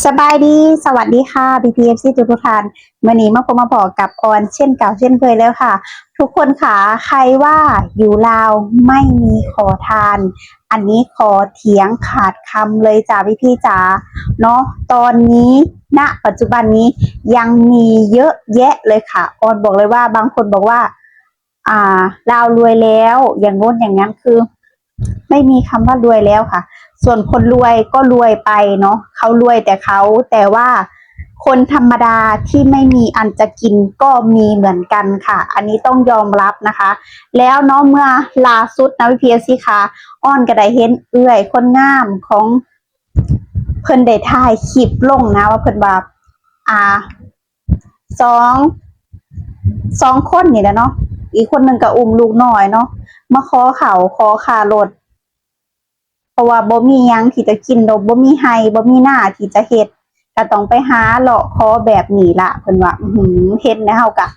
ສະບາຍດີ ສະຫວັດດີຄ່ະ ພີ່ໆ ເອັຟຊີ ທຸກໆທ່ານ. ມື້ນີ້ມາພົບມາພໍ້ກັບອອນເຊັ່ນເກົ່າເຊັ່ນເຄີຍແລ້ວຄ່ະ ທຸກຄົນຄ່ະ. ໃຄວ່າຢູ່ລາວໄມ່ມີຂໍທານ ອັນນີ້ຂໍຖຽງຂາດຄຳເລີຍຈ້າ ພີ່ໆ ຈ໋າເນາະ. ຕອນນີ້ ນະປັດຈຸບັນນີ້ຍັງມີເຍອະແຍະເລີຍຄ່ະ. ອອນບອກເລີຍວ່າ ບາງຄົນບອກວ່າ ອ່າ ລາວລວຍແລ້ວ ຢ່າງໂນ້ນຢ່າງນັ້ນ ຄື ໄມ່ມີຄຳວ່າລວຍແລ້ວຄ່ະ. ສ່ວນຄົນລວຍກໍລວຍໄປເນາະ ເຂົາລວຍແຕ່ເຂົາ ແຕ່ວ່າຄົນທຳມະດາທີ່ໄມ່ມີອັນຈະກິນກໍມີເໝືອນກັນຄ່ະ ອັນນີ້ຕ້ອງຍອມຮັບນະຄະ. ແລ້ວເນາະ ເມື່ອລ່າສຸດນະ ພີ່ໆ ເອັຟຊີ ຄ່ະ ອອນກໍໄດ້ເຫັນເອື້ອຍຄົນງາມຂອງເພິ່ນໄດ້ຖ່າຍຄລິບລົງນະ ວ່າເພິ່ນວ່າ ອ່າ ສອງ ສອງຄົນນີ້ແຫຼະເນາະ ອີກຄົນໜຶ່ງກໍອຸ້ມລູກນ້ອຍເນາະ ມາຂໍເຂົ້າຂໍຄ່າລົດ ເພາະວ່າບໍ່ມີຫຍັງທີ່ຈະກິນດອກ ບໍ່ມີໄຮ່ ບໍ່ມີນາທີ່ຈະເຮັດ ກໍຕ້ອງໄປຫາເລາະຂໍແບບນີ້ລະ ເພິ່ນວ່າ. ອື ເຫັນແລ້ວເຮົາກໍ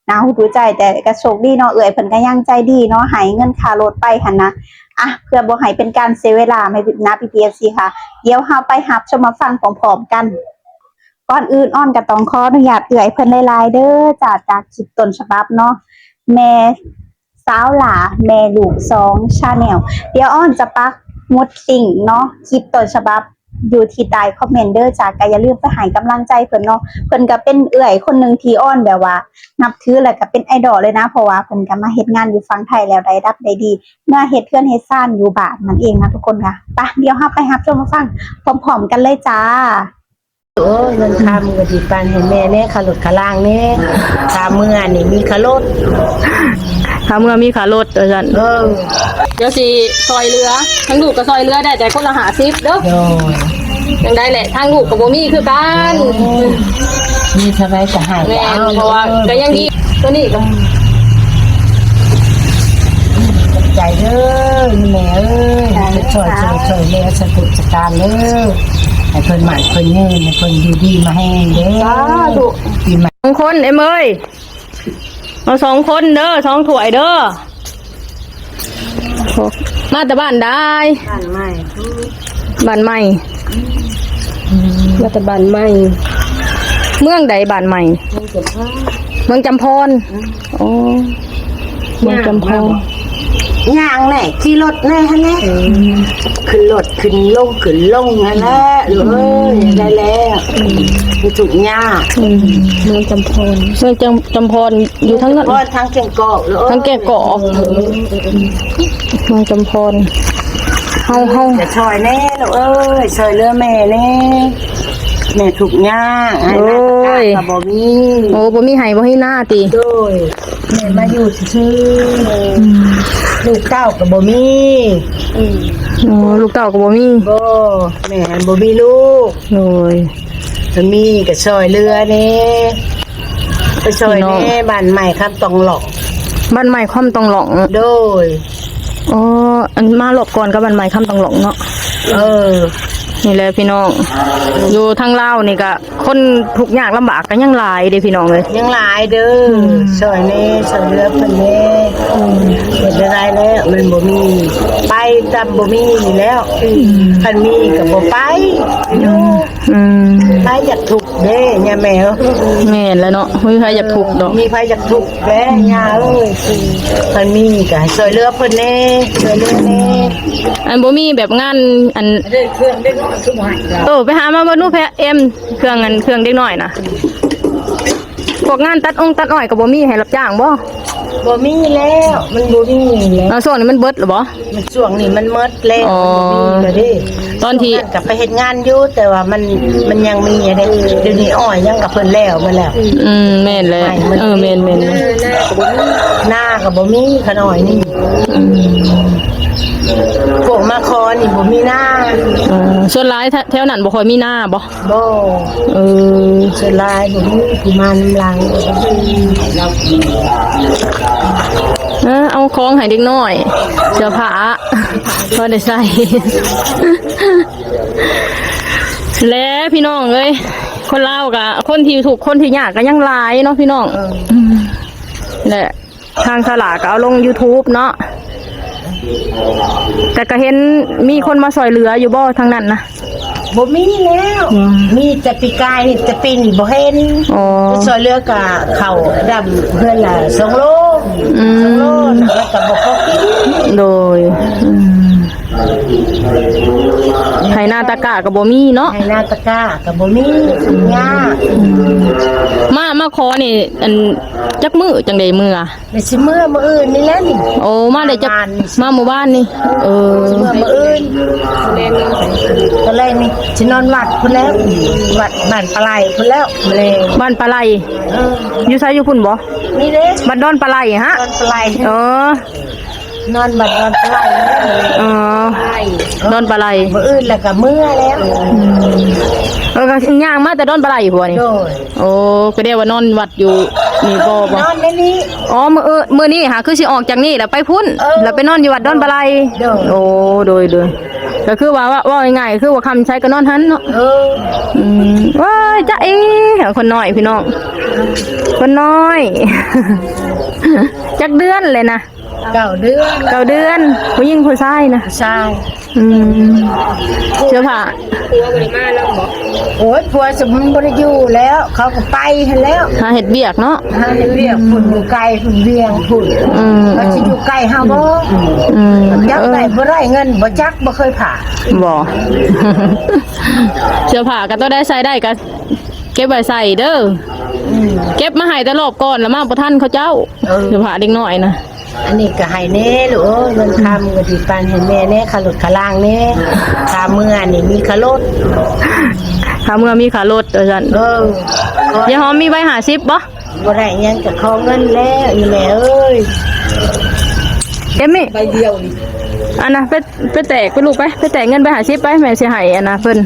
ໜ້າຫູດໃຈ ແຕ່ກໍໂຊກດີເນາະ ເອື້ອຍເພິ່ນກໍຍັງໃຈດີເນາະ ໃຫ້ເງິນຄ່າລົດໄປຫັ້ນນະ. ອ່ະ ເພື່ອບໍ່ໃຫ້ເປັນການເສຍເວລາ ແມ່ນນະ ພີ່ໆ ເອັຟຊີ ຄ່ະ ດຽວເຮົາໄປຮັບຊົມຮັບຟັງພ້ອມໆກັນ. ກ່ອນອື່ນ ອອນກໍຕ້ອງຂໍອະນຸຍາດເອື້ອຍເພິ່ນຫຼາຍໆເດີຈ້າ ຈາກຄລິບຕົ້ນສະບັບເນາະ ແມ່ສາວຫຼ້າ ແມ່ລູກສອງ Channel. ດຽວອອນຈະປັກໝຸດລິ້ງເນາະ ຄລິບຕົ້ນສະບັບຢູ່ທີ່ໃຕ້ຄອມເມັນເດີຈ້າ ກໍຢ່າລືມໄປໃຫ້ກຳລັງໃຈເພິ່ນເນາະ. ເພິ່ນກໍເປັນເອື້ອຍຄົນໜຶ່ງທີ່ອອນແບບວ່ານັບຖື ແລ້ວກໍເປັນໄອດອລເລີຍນະ ເພາະວ່າເພິ່ນກໍມາເຮັດງານຢູ່ຝັ່ງໄທແລ້ວໄດ້ດັບໄດ້ດີ ເມືອເຮັດເຮືອນເຮັດຊານຢູ່ບ້ານນັ້ນເອງນະທຸກຄົນນະ. ໄປ ດຽວເຮົາໄປຮັບຊົມຮັບຟັງພ້ອມໆກັນເລີຍຈ້າ. ໂອ້ຍ ເງິນຄ່າມື້ກະຊິປັນໃຫ້ແມ່ແດ່ ຄ່າລົດຄ່າລາງແດ່ ຄ່າເມືອນີ້ມີຄ່າລົດ ຄ່າເມືອມີຄ່າລົດວ່າຊັ້ນ. ເອີ ດຽວຊິຊ່ອຍເຫຼືອ ທາງລູກກໍຊ່ອຍເຫຼືອໄດ້ແຕ່ຄົນລະຫ້າສິບເດີ. ໂດຍ ຈັ່ງໃດແຫຼະ ທາງລູກກໍບໍ່ມີຄືກັນ. ໂອ້ຍ ມີເທົ່າໃດກໍໃຫ້ ແມ່ນ ເອົາ ເພາະວ່າກໍຍັງດີ ໂຕນີ້ກໍ ຂອບໃຈເດີແມ່ເອີຍ ຊ່ອຍ ຊ່ອຍ ຊ່ອຍແມ່ສະທຸສະການເດີ ໃຫ້ເພິ່ນໝັ້ນເພິ່ນຍືນ ໃຫ້ເພິ່ນຢູ່ດີມາແຮງເດີ ສາທຸ. ປີໃໝ່ ສອງຄົນ ເອັມເອີຍ ເອົາສອງຄົນເດີ ສອງຖ້ວຍເດີ. ມາແຕ່ບ້ານໃດ? ບ້ານໃໝ່ ບ້ານໃໝ່ ມາແຕ່ບ້ານໃໝ່. ເມືອງໃດບ້ານໃໝ່? ເມືອງຈຳພອນ ເມືອງຈຳພອນ. ອືມ ໂອ້ ເມືອງຈຳພອນ ຍ່າງແດ່ ຂີ່ລົດແດ່ຫັ້ນແຫຼະ. ອືມ ຂຶ້ນລົດຂຶ້ນລົງ ຂຶ້ນລົງຫັ້ນແຫຼະ ອືມ ລູກເອີຍ ໄດ້ແລ້ວ. ອືມ ມັນທຸກຍາກ. ອືມ ເມືອງຈຳພອນ ເມືອງຈຳ ຈຳພອນ ຢູ່ທາງນັ້ນ ເມືອງຈຳພອນ ທາງແກ້ງກອກ ທາງແກ້ງກອກ. ເອີ ເມືອງຈຳພອນ ເຮົາ ເຮົາ ຊ່ອຍແດ່ລູກເອີຍ ຊ່ອຍເຫຼືອແມ່ແດ່ ແມ່ທຸກຍາກ ໄຮ່ນາກໍບໍ່ມີ. ໂອ້ຍ ໂອ້ ບໍ່ມີໄຮ່ບໍ່ມີນາຕິ? ໂດຍ ແມ່ມາຢູ່ຊື່ໆ ອືມ ລູກເຕົ້າກໍບໍ່ມີ. ອືມ ອໍ ລູກເຕົ້າກໍບໍ່ມີ. ບໍ່ ແມ່ຫັ້ນບໍ່ມີລູກ. ໂດຍ ຖ້າມີກໍຊ່ອຍເຫຼືອແດ່ ໄປຊ່ອຍແດ່ ພີ່ນ້ອງ ບ້ານໃໝ່ຄຳຕອງຫຼອງ ບ້ານໃໝ່ຄຳຕອງຫຼອງ. ໂດຍ ອໍ ອັນມາລອບກ່ອນກັບບ້ານໃໝ່ຄຳຕອງຫຼອງເນາະ. ເອີ ນີ້ແຫຼະພີ່ນ້ອງ ຢູ່ທາງລາວນີ້ກະຄົນທຸກຍາກລຳບາກກໍຍັງຫຼາຍເດ້ພີ່ນ້ອງເອີຍ ຍັງຫຼາຍເດີ. ອືມ ຊ່ອຍແດ່ ຊ່ອຍເຫຼືອເພິ່ນແດ່. ອືມ ເຮັດໄດ້ແລ້ວ ມັນບໍ່ມີ ໄປຕາມບໍ່ມີນີ້ແລ້ວ. ອືມ ຄັນມີກໍບໍ່ໄປຢູ່. ອືມ ໄປຢາກທຸກເດ້ຍາແມວ. ແມ່ນແລ້ວເນາະ ບໍ່ມີໃຜຢາກທຸກດອກ ມີໃຜຢາກທຸກ ແມ່ ອືມ ຍ່າເອີຍ ຄັນມີກໍໃຫ້ຊ່ວຍເຫຼືອເພິ່ນແດ່ ຊ່ວຍເຫຼືອແດ່. ອັນບໍ່ມີແບບງານ ອັນ ເອີ ໄປຫາມາເບິ່ງດູແພເອັມ ເຄື່ອງ ອັນ ເຄື່ອງເດັກນ້ອຍນະ. ພວກງານຕັດອົງຕັດອ້ອຍກໍບໍ່ມີໃຫ້ຮັບຈ້າງບໍ່? ບໍ່ມີແລ້ວ ມັນບໍ່ມີແລ້ວ. ເອົາ ຊ່ວງນີ້ມັນເບິດແລ້ວບໍ່? ມັນ ຊ່ວງນີ້ມັນໝົດແລ້ວ. ອໍ ມັນບໍ່ມີແລ້ວເດ້. ຕອນທີ່ ຊ່ວງນັ້ນກໍໄປເຮັດງານຢູ່ ແຕ່ວ່າມັນ ມັນຍັງມີຢູ່ເດ້. ດຽວນີ້ອ້ອຍຫຍັງກັບເພິ່ນແລ້ວໝົດແລ້ວ. ອືມ ແມ່ນແຫຼະ. ໄຮ່ມັນ ເອີ ແມ່ນໆ ນາກໍບໍ່ມີ ນາກໍບໍ່ມີຂະນ້ອຍນີ້. ອືມ ພວກມາຂໍນີ້ບໍ່ມີນາ. ເອີ ສ່ວນຫຼາຍແຖວນັ້ນບໍ່ຄ່ອຍມີນາບໍ່? ບໍ່. ເອີ ສ່ວນຫຼາຍບໍ່ມີຜູ້ມານຳຫຼັງ. ເອີ ເອົາຂອງໃຫ້ເດັກນ້ອຍ ເສື້ອຜ້າພໍໄດ້ໃສ່ ແລະ ພີ່ນ້ອງເອີຍ ຄົນລາວກະ ຄົນທີ່ທຸກ ຄົນທີ່ຍາກກະຍັງຫຼາຍເນາະພີ່ນ້ອງ. ເອີ ອືມ ແລະ ທາງສາລາກໍເອົາລົງ YouTube ເນາະ ແຕ່ກໍເຫັນມີຄົນມາຊ່ອຍເຫຼືອຢູ່ບໍ່ທາງນັ້ນນະ? ບໍ່ມີແລ້ວ ອືມ ມີແຕ່ປີກາຍນີ້ ແຕ່ປີນີ້ບໍ່ເຫັນ. ອໍ ໄປຊ່ອຍເຫຼືອກະເຂົ້າດຳເຮືອນລະສອງໂລ ອືມ ສອງໂລ ແລ້ວກະບໍ່ພໍກິນ. ໂດຍ ອືມ ໄຮ່ນາຕາກ້າກໍບໍ່ມີເນາະ ໄຮ່ນາຕາກ້າກໍບໍ່ມີ ທຸກຍາກ. ອືມ ມາ ມາຂໍນີ້ ອັນ ຈັກມື້ຈັ່ງໄດ້ເມືອ? ແລ້ວຊິເມືອມື້ອື່ນນີ້ແຫຼະນີ້. ໂອ້ ມາໄດ້ຈັກ ມາມື້ວານນີ້. ເອີ ຊິເມືອມື້ອື່ນ ແລງນີ້ ຕອນແລງນີ້ຊິນອນວັດພຸ້ນແລ້ວ ວັດບ້ານປາໄຫຼພຸ້ນແລ້ວ ແລງ ບ້ານປາໄຫຼ. ເອີ ຢູ່ໃສ ຢູ່ພຸ້ນບໍ່? ນີ້ເດ້ ບ້ານດອນປາໄຫຼຫະ ດອນປາໄຫຼ. ເອີ ນອນວັດດອນປາໄຫຼ. ອໍ ດອນປາໄຫຼ ມື້ອື່ນແລ້ວກໍເມືອແລ້ວ. ອືມ ເອີ ກໍຍ່າງມາແຕ່ດອນປາໄຫຼພຸ້ນນີ້. ໂດຍ ໂອ້ ກໍໄດ້ວ່ານອນວັດຢູ່ນີ້ບໍ່? ບໍ່ ນອນໃນນີ້. ອໍ ມື້ອື່ນ ມື້ນີ້ຫາຄືຊິອອກຈາກນີ້ແລ້ວໄປພຸ້ນ ເອີ ແລ້ວໄປນອນຢູ່ວັດດອນປາໄຫຼ. ໂດຍ ໂອ້ ໂດຍ ໂດຍ ກໍຄືວ່າ ເວົ້າ ເວົ້າງ່າຍໆ ຄືວ່າຄ່ຳໃສກໍນອນຫັ້ນເນາະ. ເອີ ອືມ ວ້າຍ ຈະເອ ຄົນນ້ອຍພີ່ນ້ອງ ຄົນນ້ອຍ ຈັກເດືອນແລ້ວນະ? ເກົ້າເດືອນ. ເກົ້າເດືອນ ຜູ້ຍິງຜູ້ຊາຍນະ? ຜູ້ຊາຍ. ອືມ ເສື້ອຜ້າ ຜົວບໍ່ໄດ້ມານຳບໍ່? ໂອ້ຍ ຜົວສະມັນບໍ່ໄດ້ຢູ່ແລ້ວ ເຂົາກໍໄປຫັ້ນແລ້ວ ຫາເຮັດວຽກເນາະ ຫາເຮັດວຽກພຸ້ນ ຢູ່ໄກພຸ້ນ ວຽງພຸ້ນ. ອືມ ເຂົາຊິຢູ່ໃກ້ເຮົາບໍ່? ອືມ ຈັກໄດ້ບໍ່ໄດ້ເງິນບໍ່ຈັກ ບໍ່ເຄີຍພາດບໍ່? ເສື້ອຜ້າກໍຕົວໃດໃສ່ໄດ້ກໍເກັບໄວ້ໃສ່ເດີ. ອືມ ເກັບມາໃຫ້ແຕ່ລອບກ່ອນ ແລ້ວມາບໍ່ທັນເຂົາເຈົ້າ. ເອີ ເສື້ອຜ້າເດັກນ້ອຍນະ. ອັນນີ້ກໍໃຫ້ແດ່ລູກເອີຍ ເງິນຄຳກໍຊິປັນໃຫ້ແມ່ແດ່ ຄ່າລົດຄ່າລາງແດ່ ຄ່າເມືອນີ້ມີຄ່າລົດ ຄ່າເມືອມີຄ່າລົດວ່າຊັ້ນ. ເອີ ຍາຍຫອມມີໃບຫ້າສິບບໍ່? ບໍ່ໄດ້ຫຍັງ ຈະຂໍເງິນແລ້ວອີ່ແມ່ເອີຍ. ເອມມີ້ ໃບດຽວນີ້ ອັນນະ ໄປ ໄປແຕກ ໄປລູກໄປ ໄປແຕກເງິນໃບຫ້າສິບໄປ ແມ່ຊິໃຫ້ອັນນະເພິ່ນ.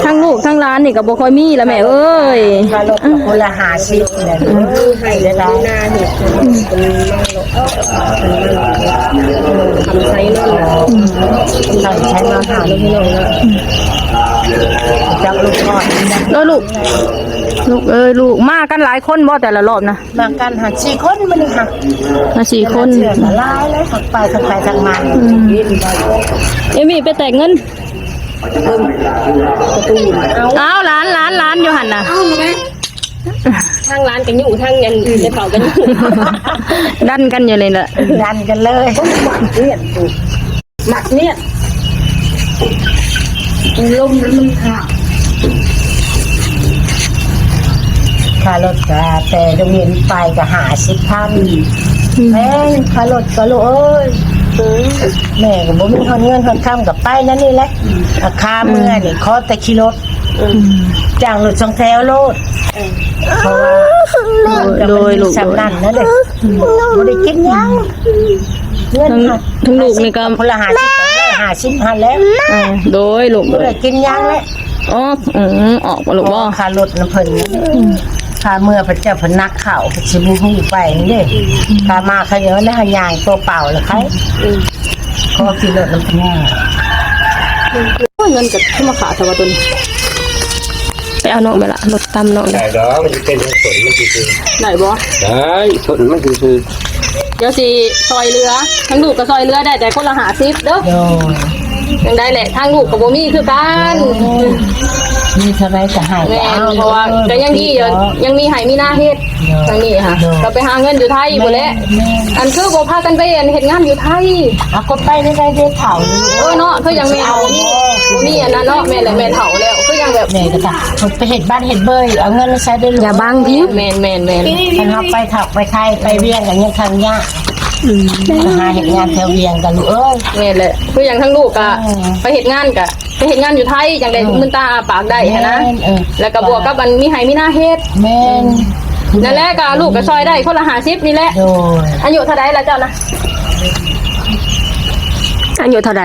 ທັງລູກທັງຫຼານນີ້ກໍບໍ່ຄ່ອຍມີລະແມ່ເອີຍ. ຄ່າລົດກໍຄົນລະຫ້າສິບນີ້ແຫຼະ ໃຫ້ໄດ້ຫຼາຍ ຄຳໃສນອນ ຄຳໃສນອນ ພີ່ນ້ອງເນາະ. ເອີ ລູກ ລູກເອີຍ ລູກ ມາກັນຫຼາຍຄົນບໍ່ແຕ່ລະລອບນະ? ມາກັນຫາສີ່ຄົນມື້ນີ້ຫະ ມາສີ່ຄົນ ຫຼາຍແລ້ວ ທັງໄປທັງໄປທັງມາ. ອືມ ເອມມີ້ໄປແຕກເງິນ ເບິ່ງປະຕູ. ອ້າວ ຫຼານ ຫຼານ ຫຼານຢູ່ຫັ້ນນະ. ເອົາແມ່ ທາງຫຼານກໍຢູ່ ທາງອັນແມ່ເຖົ້າກໍຢູ່ ດັນກັນຢູ່ນີ້ແຫຼະ ດັນກັນເລີຍ. ມັດນຽດ ມັດນຽດ ລົມມັນຫາກ. ຄ່າລົດກະແຕ່ໂຮງຮຽນໄປກະຫ້າສິບພັນ. ອືມ ແພງຄ່າລົດກະລູກເອີຍ. ອືມ ແມ່ກໍບໍ່ມີຮອດເງິນຮອດຄຳ ກະໄປແນວນີ້ແຫຼະ. ອືມ ຄ່າເມືອນີ້ ອືມ ຂໍແຕ່ຂີ່ລົດ. ອືມ ຈ້າງລົດສອງແຖວໂລດ. ເອີ ເພາະວ່າ ໂດຍ ໂດຍ ລູກ ສ່ຳນັ້ນນະເດ້. ອືມ ບໍ່ໄດ້ກິນຫຍັງ ເງິນ ທັງລູກນີ້ກໍຄົນລະຫ້າສິບ ຫ້າສິບຫັ້ນແຫຼະ. ເອີ ໂດຍ ລູກ ບໍ່ໄດ້ກິນຫຍັງແຫຼະ. ອໍ ອືມ ອອກບໍ່ລູກ ບໍ່ ຄ່າລົດນຳເພິ່ນ. ອືມ ຄ່າເມືອເພິ່ນເຈົ້າເພິ່ນໜັກເຂົ້າ ເພິ່ນຊິບໍ່ຮູ້ໄປນີ້ເດ້. ອືມ ຄ່າມາເຂົາເຈົ້ານະ ຍ່າງຕົວເປົ່າລະໄຄ. ອືມ ຂໍຂີ່ລົດນຳເພິ່ນ. ໂອ້ຍ ເງິນກໍຄືມາຂາດແທ້ວ່າຕົວນີ້. ໄປເອົານ້ອງໄປລະ ລົດຕຳນ້ອງ. ໄດ້ດອກ ມັນຊິເປັນຜົນມັນຊື່ໆ. ໄດ້ບໍ່? ໄດ້ ຜົນມັນຊື່ໆ. ດຽວຊິຊ່ອຍເຫຼືອ ທາງລູກກໍຊ່ອຍເຫຼືອໄດ້ແຕ່ຄົນລະຫ້າສິບເດີ. ໂດຍ ຈັ່ງໃດແຫຼະ ທາງລູກກໍບໍ່ມີຄືກັນ. ໂອ້ຍ ມີເທົ່າໃດກໍໃຫ້. ແມ່ນ ເອົາ ເພາະວ່າກໍຍັງດີຢູ່ ຍັງມີໄຮ່ມີນາເຮັດ. ໂດຍ ທາງນີ້ຫະ ໂດຍ ກໍໄປຫາເງິນຢູ່ໄທພຸ້ນແຫຼະ. ແມ່ນ ອັນຄືບໍ່ພາກັນໄປອັນເຮັດງານຢູ່ໄທ? ອາ ກໍໄປໄດ້ໄດ້ເຖົ້າ. ເອີເນາະ ຄືຢ່າງແມ່ ເອົາ ບໍ່ມີ ບໍ່ມີອັນນັ້ນເນາະ. ແມ່ນແຫຼະ ແມ່ເຖົ້າແລ້ວ ຄືຢ່າງແບບ ແມ່ກໍຕາ ໄປເຮັດບ້ານເຮັດເບີ ເອົາເງິນໃສ່ໄດ້ລູກ. ຢ່າບັງພີ້. ແມ່ນໆໆ ຄັນເຮົາໄປຖອກໄປໄທໄປວຽງກໍຍັງຄັນຍາກ. ອືມ ໄປຫາເຮັດງານແຖວວຽງກັນລູກເອີຍ. ແມ່ນແຫຼະ ຄືຢ່າງທາງລູກກໍ ເອີ ໄປເຮັດງານກໍ ໄປເຮັດງານຢູ່ໄທຈັ່ງໄດ້ ເອີ ມືນຕາອ້າປາກໄດ້ຫັ້ນນະ. ແມ່ນ ເອີ ແລ້ວກໍບວກກັບອັນມີໄຮ່ມີນາເຮັດ. ແມ່ນ ນັ້ນແຫຼະ ກໍລູກກໍຊ່ອຍໄດ້ຄົນລະຫ້າສິບນີ້ແຫຼະ. ໂດຍ ອາຍຸເທົ່າໃດລະເຈົ້ານະ? ອາຍຸເທົ່າໃດ?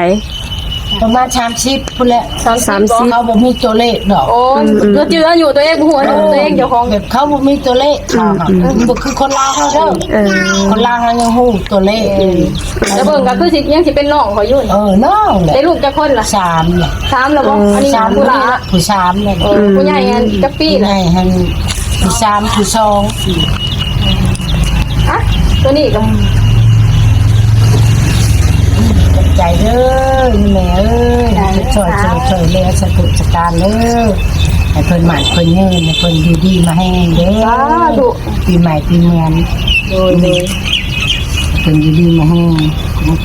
ປະມານສາມສິບພຸ້ນແຫຼະ. ສາມສິບ ສາມສິບ ບໍ່? ເຂົາບໍ່ມີຕົວເລກດອກ. ໂອ້ ອືມໆ ກໍຈື່ອາຍຸຕົວເອງ ບໍ່ຮູ້ອາຍຸຕົວເອງເຈົ້າຂອງ. ແບບເຂົາບໍ່ມີຕົວເລກ. ອືມໆ ມັນບໍ່ຄືຄົນລາວເຮົາເດີ. ເອີ ຄົນລາວເຮົາຍັງຮູ້ຕົວເລກ. ອືມ ແຕ່ເບິ່ງກໍຄືຊິ ຍັງຊິເປັນນ້ອງຂ້ອຍຢູ່. ເອີ ນ້ອງແຫຼະ. ໄດ້ລູກຈັກຄົນລະ? ສາມແຫຼະ. ສາມແລ້ວບໍ່? ເອີ ອັນນີ້ ສາມ ຜູ້ຫຼ້າ ຜູ້ສາມແຫຼະ. ເອີ ອືມ ຜູ້ໃຫຍ່ຫັ້ນຈັກປີລະ? ຜູ້ໃຫຍ່ຫັ້ນຜູ້ສາມ ຜູ້ສອງ. ອ່ະ ຕົວນີ້ກໍ ຂອບໃຈ ໃຈເດີແມ່ເອີຍ ຊ່ວຍ ຊ່ວຍ ຊ່ວຍເຫຼືອສາທຸສາການເດີ ໃຫ້ເພິ່ນໝານເພິ່ນຍືນ ໃຫ້ເພິ່ນຢູ່ດີມາແຮງເດີ ສາທຸ ປີໃໝ່ປີເມືອງ ໂດຍ ໂດຍ ໃຫ້ເພິ່ນຢູ່ດີມາແຮງ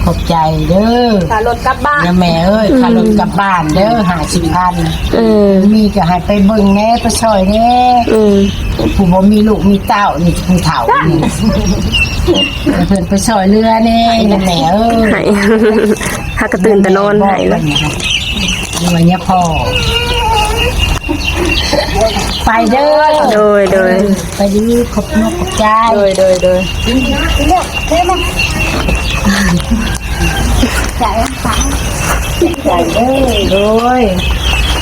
ຂອບໃຈເດີ ຄ່າລົດກັບບ້ານ ນະແມ່ເອີຍ ອືມ ຄ່າລົດກັບບ້ານເດີ ຫ້າສິບພັນ ເອີ ມີກໍໃຫ້ໄປເບິ່ງແດ່ ໄປຊ່ອຍແດ່ ອືມ ຜູ້ບໍ່ມີລູກມີເຕົ້ານີ້ ຜູ້ເຖົ້ານີ້ ໃຫ້ເພິ່ນໄປຊ່ອຍເຫຼືອແດ່ນະແມ່ເອີຍ ໃຫ້ ຫາກະຕື່ນແຕ່ນອນໃຫ້ເນາະ ເພິ່ນວ່າຍາພໍ່ ໄປເດີ ໂດຍ ໂດຍ ໄປດີ ຂອບອົກຂອບໃຈ ໂດຍ ໂດຍ ໂດຍ ໃຈ ໃຈເດີ ໂດຍ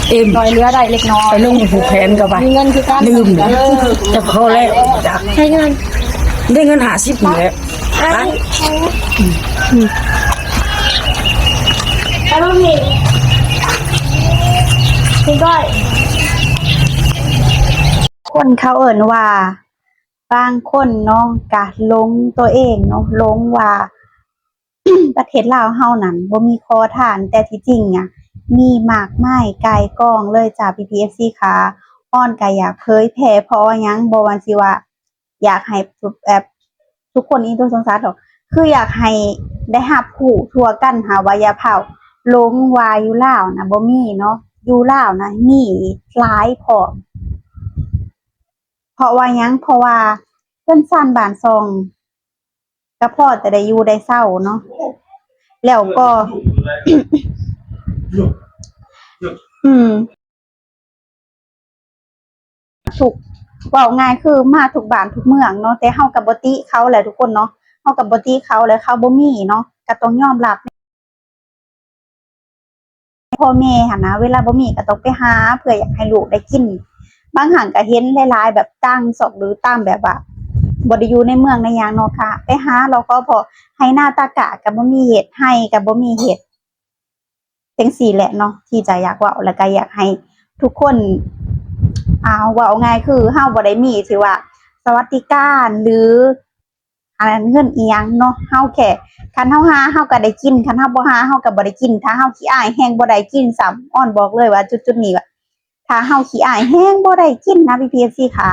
ເອັມ ຊ່ອຍເຫຼືອໄດ້ເລັກນ້ອຍ ໄປລົງຜູກແຂນກໍໄປ ມີເງິນຄືກັນ ລືມ ເອີ ຈະຂໍແລ້ວ ໃຫ້ເງິນ ໄດ້ເງິນຫ້າສິບນີ້ແຫຼະ ໄປ ໄປບໍ່ມີ ຄືກ້ອຍ ຄົນເຂົາເອີ້ນວ່າ ບາງຄົນເນາະ ກະຫຼົງຕົວເອງເນາະ ຫຼົງວ່າ ປະເທດລາວເຮົານັ້ນບໍ່ມີຂໍທານ ແຕ່ທີ່ຈິງອະ ມີມາກມາຍກ່າຍກອງເລີຍຈ້າ ພີ່ໆ ເອັຟຊີ ຂາ. ອອນກະຢາກເຜີຍແຜ່ ເພາະວ່າຫຍັງ ບໍ່ວ່າຊິວ່າ ຢາກໃຫ້ ແບບ ທຸກຄົນອີກຕົວສົງສານດອກ ຄືຢາກໃຫ້ໄດ້ຮັບຮູ້ທົ່ວກັນຫາວ່າ ຢ່າພາວຫຼົງວ່າຢູ່ລາວນະບໍ່ມີເນາະ ຢູ່ລາວນະມີຫຼາຍພ້ອມ. ເພາະວ່າຫຍັງ? ເພາະວ່າເຮືອນຊານບ້ານຊ່ອງ ກໍພໍແຕ່ໄດ້ຢູ່ໄດ້ເຊົາເນາະ ແລ້ວກໍ ອືມ ທຸກ ເວົ້າງ່າຍຄືມາທຸກບ້ານທຸກເມືອງເນາະ ແຕ່ເຮົາກໍບໍ່ຕິເຂົາແຫຼະທຸກຄົນເນາະ ເຮົາກໍບໍ່ຕິເຂົາ ແລະ ເຂົາບໍ່ມີເນາະ ກໍຕ້ອງຍອມຮັບ ພໍ່ແມ່ຫັ້ນນະ ເວລາບໍ່ມີກໍຕ້ອງໄປຫາ ເພື່ອຢາກໃຫ້ລູກໄດ້ກິນ. ບາງຄັ້ງກໍເຫັນຫຼາຍໆ ແບບຕ່າງຊ່ອງ ຫຼື ຕາມແບບວ່າບໍ່ໄດ້ຢູ່ໃນເມືອງໃນຫຍັງເນາະ ກະໄປຫາເລາະຂໍພໍ່ ໄຮ່ນາຕາກ້າກໍບໍ່ມີເຮັດ ໄຮ່ກໍບໍ່ມີເຮັດ ຈັ່ງຊີ້ແຫຼະເນາະ ທີ່ຈະຢາກເວົ້າ ແລ້ວກໍຢາກໃຫ້ທຸກຄົນ ອ່າ ເວົ້າງ່າຍຄືເຮົາບໍ່ໄດ້ມີ ທີ່ວ່າ ສະຫວັດດີການ ຫຼື ອັນນັ້ນເງິນອີ່ຫຍັງເນາະ ເຮົາແຄ່ ຄັນເຮົາຫາເຮົາກໍໄດ້ກິນ ຄັນເຮົາບໍ່ຫາເຮົາກໍບໍ່ໄດ້ກິນ ຖ້າເຮົາຂີ້ອາຍແຮງບໍ່ໄດ້ກິນຊ້ຳ ອອນບອກເລີຍວ່າຈຸດໆນີ້ວ່າ ຖ້າເຮົາຂີ້ອາຍແຮງບໍ່ໄດ້ກິນນະ ພີ່ໆ ເອັຟຊີ ຂາ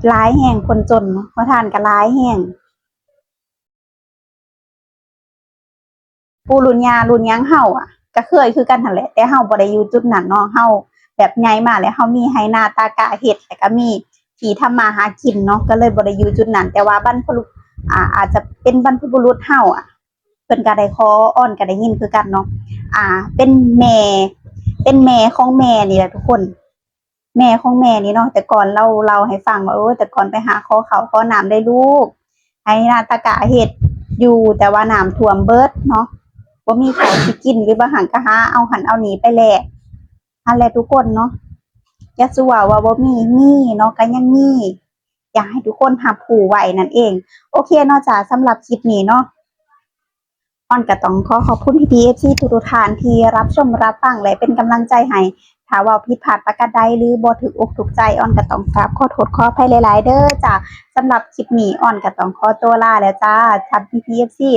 ຫຼາຍແຮງ ຄົນຈົນເນາະ ຂໍທານກໍຫຼາຍແຮງ. ປູ່ລຸ້ນຍ່າລຸ້ນຫຍັງເຮົາອະ ກະເຄີຍຄືກັນຫັ້ນແຫຼະ ແຕ່ເຮົາບໍ່ໄດ້ຢູ່ຈຸດນັ້ນເນາະ ເຮົາແບບໃຫຍ່ມາແລ້ວ ເຮົາມີໄຮ່ນາຕາກ້າເຮັດ ແລ້ວກະມີທີ່ທຳມາຫາກິນເນາະ ກໍເລີຍບໍ່ໄດ້ຢູ່ຈຸດນັ້ນ ແຕ່ວ່າບັນພະບຸ ອ່າ ອາດຈະເປັນບັນພະບຸລຸດເຮົາອະ ເພິ່ນກະໄດ້ຂໍ ອອນກະໄດ້ຍິນຄືກັນເນາະ ອ່າ ເປັນແມ່ ເປັນແມ່ຂອງແມ່ນີ້ແຫຼະທຸກຄົນ. ແມ່ຂອງແມ່ນີ້ເນາະ ແຕ່ກ່ອນລາວເລົ່າໃຫ້ຟັງວ່າ ໂອ້ຍ ແຕ່ກ່ອນໄປຫາຂໍເຂົ້າຂໍນ້ຳໄດ້ລູກ ໄຮ່ນາຕາກ້າເຮັດຢູ່ ແຕ່ວ່ານ້ຳຖ້ວມເບິດເນາະ ບໍ່ມີເຂົ້າຊິກິນ ຫຼືບາງຄັ້ງກໍຫາເອົາຫັ້ນເອົານີ້ໄປແລກ ຫັ້ນແຫຼະທຸກຄົນເນາະ ຢ່າສູ່ເວົ້າວ່າບໍ່ມີ ມີເນາະ ກໍຍັງມີ ຢາກໃຫ້ທຸກຄົນຮັບຮູ້ໄວ້ນັ້ນເອງ. ໂອເຄເນາະຈ້າ ສຳລັບຄລິບນີ້ເນາະ ອອນກໍຕ້ອງຂໍຂອບຄຸນພີ່ໆ ເອັຟຊີ ທຸກໆທ່ານທີ່ຮັບຊົມຮັບຟັງ ແລະ ເປັນກຳລັງໃຈໃຫ້. ຖ້າເວົ້າຜິດພາດປະການໃດ ຫຼື ບໍ່ຖືກອົກຖືກໃຈ ອອນກໍຕ້ອງກາບຂໍໂທດຂໍອະໄພຫຼາຍໆເດີຈ້າ. ສຳລັບຄລິບນີ້ ອອນກໍຕ້ອງຂໍຕົວລາແລ້ວຈ້າ. ຖ້າພີ່ໆ ເອັຟຊີ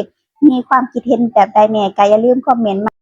ມີຄວາມຄິດເຫັນແບບໃດແດ່ ກໍຢ່າລືມຄອມເມັນມາ